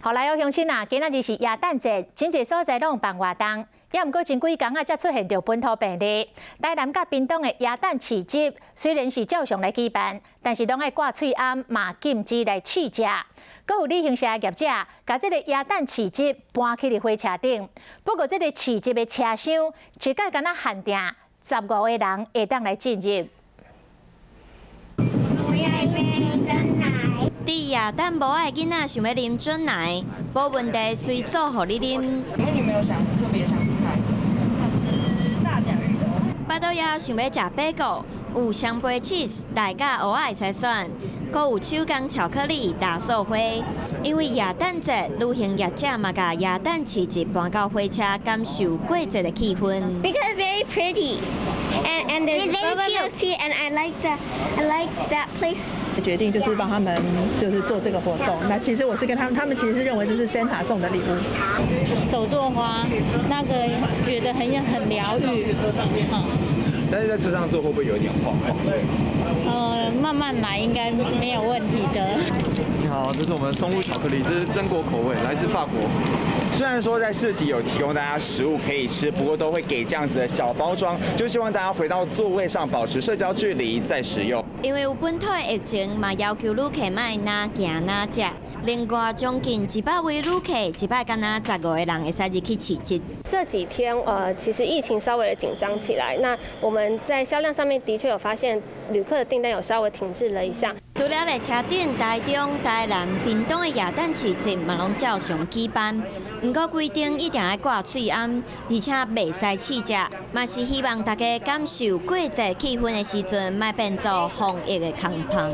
好來哦，鄉親啊，今仔日是耶誕節，真濟所在攏有辦活動，也毋過前幾工啊，才出現著本土病例。台南佮屏東的耶誕市集雖然是照常來舉辦，但是攏愛掛喙罨，嘛禁止來試食。閣有旅行社業者，共這个耶誕市集搬去佇火車頂。不過這个市集的車廂，一擺干焦限定15个人會當來進入。我要一杯珍奶。佇耶誕無愛囡仔想欲啉珍奶，無問題，隨做予你啉。請問你沒有想特別想吃哪一種？想吃大甲芋頭。腹肚枵想欲食百果，有雙倍 cheese 內佮芋仔會使選，閣有手工巧克力、大樹花。因為耶誕節，旅行業者嘛共耶誕市集搬到火車，感受過節的氣氛。 Because very pretty, and there's boba milk tea, and I like that place. 決定就是幫他們就是做這個活動。那其實我是跟他們，他們其實是認為這是 Santa 送的禮物。手作花，那個覺得很療癒。但是在車上做會不會有點晃晃？慢慢來應該沒有問題的。你好，這是我們松露巧克力，這是榛果口味，來自法國。雖然說在市集有提供大家食物可以吃，不過都會給這樣子的小包裝，就希望大家回到座位上保持社交距離再食用。因為有本土的疫情，嘛要求旅客莫哪行哪食。另外，將近100位旅客，一擺干焦15個人會使入去市集。這幾天，其實疫情稍微的緊張起來，那我們在銷量上面的確有發現旅客的訂單有稍微停滯了一下。除了列車頂，台中、台南、屏東的耶誕市集嘛攏照常舉辦。毋過規定一定愛掛喙罨，而且袂使試食，嘛是希望大家感受過節氣氛的時陣，莫變做防疫的空縫。